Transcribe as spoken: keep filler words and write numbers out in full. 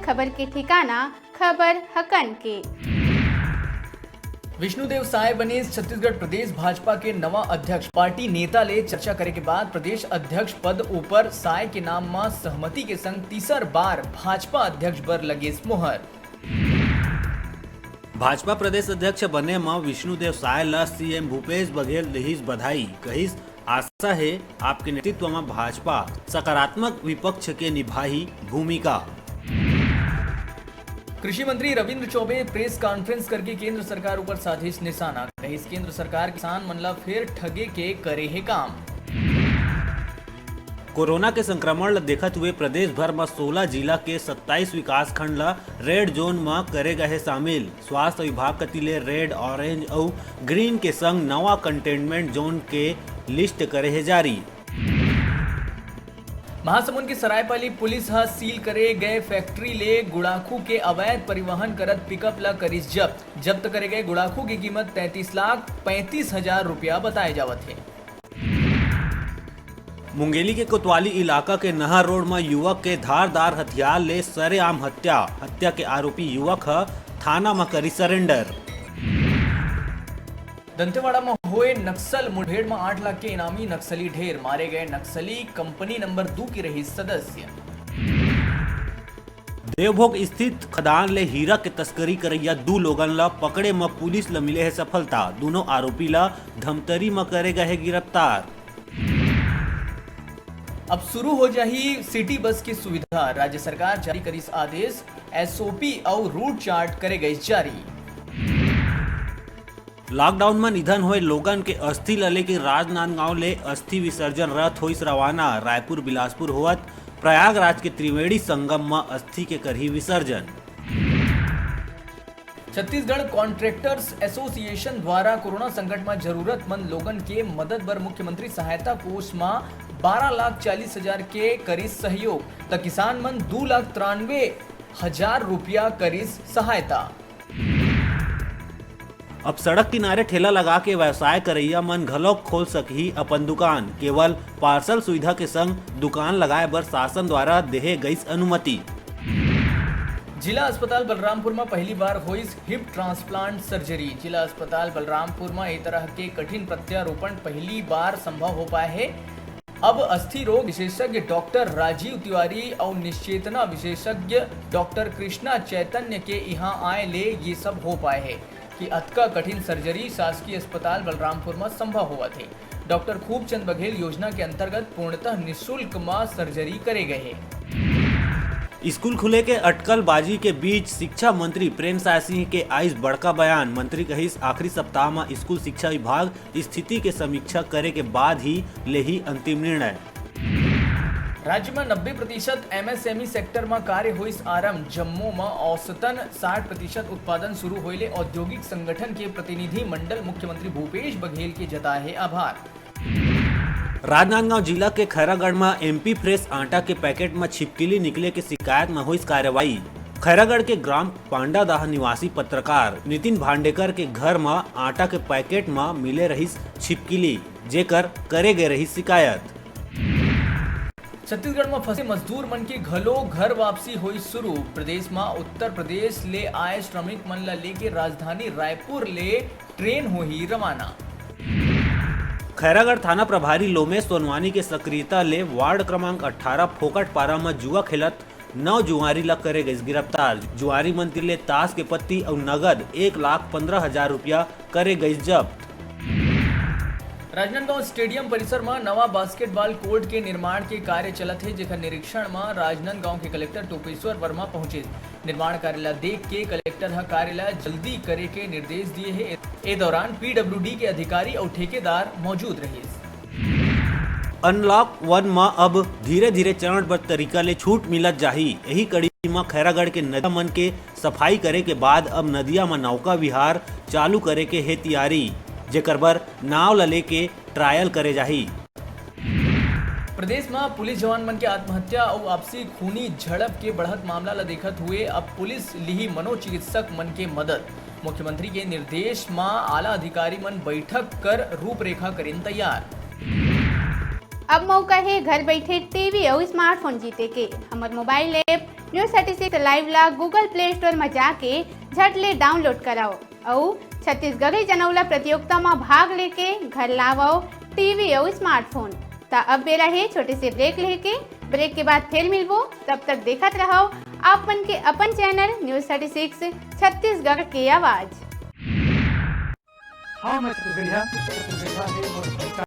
खबर के ठिकाना, खबर हकन के। विष्णुदेव साय बने छत्तीसगढ़ प्रदेश भाजपा के नवा अध्यक्ष। पार्टी नेता ले चर्चा करे के बाद प्रदेश अध्यक्ष पद ऊपर साय के नाम म सहमति के संग तीसर बार भाजपा अध्यक्ष बर लगिस मोहर। भाजपा प्रदेश अध्यक्ष बने म विष्णुदेव साय ल सीएम भूपेश बघेल दिहिस बधाई, कहिस, आशा हे आपके नेतृत्व म भाजपा सकारात्मक विपक्ष के निभाही भूमिका। कृषि मंत्री रविंद्र चौबे प्रेस कॉन्फ्रेंस करके केंद्र सरकार ऊपर साधिस निशाना, कहिस केंद्र सरकार किसान मन ला फेर ठगे के करे हे काम। कोरोना के संक्रमण ल देखत हुए प्रदेश भर म सोलह जिला के सत्ताईस विकास खंड ल रेड जोन म करे गए हे शामिल। स्वास्थ्य विभाग कति ले रेड, ऑरेंज अउ ग्रीन के संग नवा कंटेनमेंट जोन के लिस्ट करे हे जारी। महासमुंद के सरायपाली पुलिस ह सील करे गए फैक्ट्री ले गुड़ाखू के अवैध परिवहन करत पिकअप ल करिस जब्त। जब्त करे गए गुड़ाखू की कीमत तैंतीस लाख पैंतीस हजार रुपया बताए जावत हे। मुंगेली के कोतवाली इलाका के नहर रोड म युवक के धारदार हथियार ले सरेआम हत्या। हत्या के आरोपी युवक ह थाना म करी सरेंडर। दंतेवाड़ा म होए नक्सल मुठभेड़ म आठ लाख के इनामी नक्सली ढेर, मारे गए नक्सली कंपनी नंबर दू के रहिस सदस्य। देवभोग स्थित खदान ले हीरा के तस्करी करइया दू लोगन ल पकड़े म पुलिस ल मिले हे सफलता। दूनों आरोपी ल धमतरी म करे गए हे गिरफ्तार। अब शुरू हो जाही सिटी बस की सुविधा, राज्य सरकार जारी करिस आदेश, एसओपी अउ रूट चार्ट करे गइस जारी। लॉकडाउन म निधन होए लोगन के अस्थि ल लेके राजनांदगांव ले अस्थि विसर्जन रथ होइस रवाना। रायपुर बिलासपुर होवत प्रयागराज के त्रिवेणी संगम म अस्थि के करही विसर्जन। छत्तीसगढ़ कॉन्ट्रैक्टर्स एसोसिएशन द्वारा कोरोना संकट म जरूरतमंद लोगन के मदद बर मुख्यमंत्री सहायता कोष म बारह लाख चालीस हजार के करिस सहयोग, त किसान मन दू लाख तिरानवे हजार रुपया करिस सहायता। अब सड़क किनारे ठेला लगा के व्यवसाय करइया मन घलौक खोल सकही अपन दुकान। केवल पार्सल सुविधा के संग दुकान लगाए बर शासन द्वारा देहे गइस अनुमति। जिला अस्पताल बलरामपुर म पहली बार होइस हिप ट्रांसप्लांट सर्जरी। जिला अस्पताल बलरामपुर म ए तरह के कठिन प्रत्यारोपण पहली बार संभव हो पाए हे। अब अस्थि रोग विशेषज्ञ डॉक्टर राजीव तिवारी अउ निश्चेतना विशेषज्ञ डॉक्टर कृष्णा चैतन्य के इहां आए ले ये सब हो पाए हे कि अतका कठिन सर्जरी शासकीय अस्पताल बलरामपुर म संभव होवत हे। डॉक्टर खूबचंद बघेल योजना के अंतर्गत पूर्णतः निशुल्क म सर्जरी करे गए हे। स्कूल खुले के अटकलबाजी के बीच शिक्षा मंत्री प्रेमसाय सिंह के आइस बड़का बयान। मंत्री कहिस, आखिरी सप्ताह म स्कूल शिक्षा विभाग स्थिति के समीक्षा करे के बाद ही लेही अंतिम निर्णय। राज्य म नब्बे प्रतिशत एमएसएमई सेक्टर म कार्य होइस आरंभ। जम्मो म औसतन साठ प्रतिशत उत्पादन शुरू होए ले औद्योगिक संगठन के प्रतिनिधि मंडल मुख्यमंत्री भूपेश बघेल के जताए हे आभार। राजनांदगांव जिला के खैरागढ़ म एमपी फ्रेश आटा के पैकेट म छिपकली निकले के शिकायत म होइस कार्रवाई। खैरागढ़ के ग्राम पांडादाह निवासी पत्रकार नितिन भांडेकर के घर म आटा के पैकेट म मिले रहिस छिपकली, जेकर करे गए रहिस शिकायत। छत्तीसगढ़ म फंसे मजदूर मन के घलो घर वापसी होई शुरू। प्रदेश म उत्तर प्रदेश ले आए श्रमिक मन ल लेके राजधानी रायपुर ले ट्रेन होही रवाना। खैरागढ़ थाना प्रभारी लोमेश सोनवानी के सक्रियता ले वार्ड क्रमांक अठारह फोकट पारा म जुआ खेलत नौ जुआरी ल करे गइस गिरफ्तार। जुआरी मन तीर ले ताश के पत्ती अउ नगद एक लाख पंद्रह हजार रुपया करे गइस जब्त। राजनांदगांव स्टेडियम परिसर म नवा बास्केटबॉल कोर्ट के निर्माण के कार्य चलत हे, जेकर निरीक्षण म राजनांदगांव के कलेक्टर टोपेश्वर वर्मा पहुंचे। निर्माण कार्य ल देख के कलेक्टर ह कार्य ल जल्दी करे के निर्देश दिए हे। ए दौरान पीडब्ल्यूडी के अधिकारी अउ ठेकेदार मौजूद रहिस। अनलॉक वन म अब धीरे-धीरे चरणबद्ध तरीका ले छूट मिलत जाही। एही कड़ी म खैरागढ़ के नदिया मन के सफाई करे के बाद अब नदिया म नौका विहार चालू करे के हे तियारी, जेकर बर नाव ल लेके ट्रायल करे जाही। प्रदेश म पुलिस जवान मन के आत्महत्या अउ आपसी खूनी झड़प के बढ़त मामला ल देखत हुए अब पुलिस लिही मनोचिकित्सक मन के मदद। मुख्यमंत्री के निर्देश म आला अधिकारी मन बैठक कर रूपरेखा करिन तैयार। अब मौका हे घर बैठे टीवी अउ स्मार्टफोन जीते के। हमर mobile app News thirty six Live ला Google Play Store म जाके झट ले download करव अउ छत्तीसगढ़ी जनउला प्रतियोगिता म भाग लेके घर लावव टीवी अउ smartphone। त अब बेरा हे छोटे से break लेके, break के बाद फिर मिलबो। तब तक देखत रहव आप मन के अपन channel News thirty six Chhattisgarh के आवाज। हाँ, मैं छत्तीसगढ़िया, छत्तीसगढ़िया हे मोर भाषा।